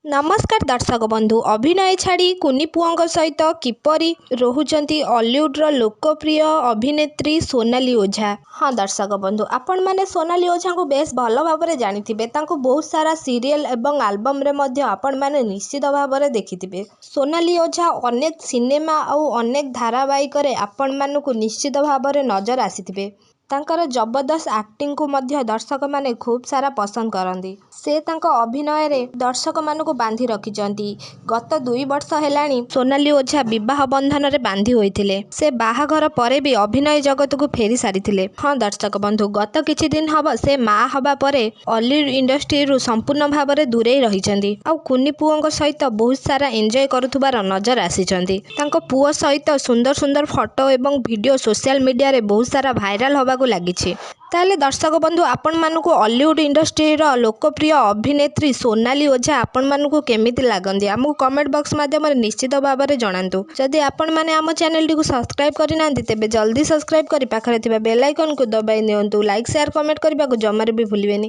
ନମସ୍କାର ଦର୍ଶକ ବନ୍ଧୁ। ଅଭିନୟ ଛାଡ଼ି କୁନି ପୁଅଙ୍କ ସହିତ କିପରି ରହୁଛନ୍ତି ଅଲିଉଡ଼ର ଲୋକପ୍ରିୟ ଅଭିନେତ୍ରୀ ସୋନାଲି ଓଝା? ହଁ ଦର୍ଶକ ବନ୍ଧୁ, ଆପଣମାନେ ସୋନାଲି ଓଝାଙ୍କୁ ବେଶ ଭଲ ଭାବରେ ଜାଣିଥିବେ। ତାଙ୍କୁ ବହୁତ ସାରା ସିରିଏଲ ଏବଂ ଆଲବମରେ ମଧ୍ୟ ଆପଣମାନେ ନିଶ୍ଚିତ ଭାବରେ ଦେଖିଥିବେ। ସୋନାଲି ଓଝା ଅନେକ ସିନେମା ଆଉ ଅନେକ ଧାରାବାହିକରେ ଆପଣମାନଙ୍କୁ ନିଶ୍ଚିତ ଭାବରେ ନଜର ଆସିଥିବେ। ତାଙ୍କର ଜବରଦସ୍ତ ଆକ୍ଟିଂକୁ ମଧ୍ୟ ଦର୍ଶକମାନେ ଖୁବ୍ ସାରା ପସନ୍ଦ କରନ୍ତି। ସେ ତାଙ୍କ ଅଭିନୟରେ ଦର୍ଶକମାନଙ୍କୁ ବାନ୍ଧି ରଖିଛନ୍ତି। ଗତ 2 ବର୍ଷ ହେଲାଣି ସୋନାଲି ଓଝା ବିବାହ ବନ୍ଧନରେ ବାନ୍ଧି ହୋଇଥିଲେ। ସେ ବାହାଘର ପରେ ବି ଅଭିନୟ ଜଗତକୁ ଫେରି ସାରିଥିଲେ। ହଁ ଦର୍ଶକ ବନ୍ଧୁ, ଗତ କିଛି ଦିନ ହବ ସେ ମା ହବା ପରେ ଅଲିଉଡ ଇଣ୍ଡଷ୍ଟ୍ରିରୁ ସମ୍ପୂର୍ଣ୍ଣ ଭାବରେ ଦୂରେଇ ରହିଛନ୍ତି ଆଉ କୁନି ପୁଅଙ୍କ ସହିତ ବହୁତ ସାରା ଏନ୍ଜୟ କରୁଥିବାର ନଜର ଆସିଛନ୍ତି। ତାଙ୍କ ପୁଅ ସହିତ ସୁନ୍ଦର ସୁନ୍ଦର ଫଟୋ ଏବଂ ଭିଡ଼ିଓ ସୋସିଆଲ ମିଡ଼ିଆରେ ବହୁତ ସାରା ଭାଇରାଲ ହବାକୁ ଲାଗିଛି। ତାହେଲେ ଦର୍ଶକ ବନ୍ଧୁ, ଆପଣମାନଙ୍କୁ ଅଲିଉଡ ଇଣ୍ଡଷ୍ଟ୍ରିର ଲୋକପ୍ରିୟ ଅଭିନେତ୍ରୀ ସୋନାଲି ଓଝା ଆପଣମାନଙ୍କୁ କେମିତି ଲାଗନ୍ତି, ଆମକୁ କମେଣ୍ଟ ବକ୍ସ ମାଧ୍ୟମରେ ନିଶ୍ଚିତ ଭାବରେ ଜଣାନ୍ତୁ। ଯଦି ଆପଣମାନେ ଆମ ଚ୍ୟାନେଲଟିକୁ ସବସ୍କ୍ରାଇବ୍ କରିନାହାନ୍ତି, ତେବେ ଜଲ୍ଦି ସବସ୍କ୍ରାଇବ୍ କରି ପାଖରେ ଥିବା ବେଲ୍ ଆଇକନ୍କୁ ଦବାଇ ନିଅନ୍ତୁ। ଲାଇକ୍, ସେୟାର, କମେଣ୍ଟ କରିବାକୁ ଜମାରୁ ବି ଭୁଲିବେନି।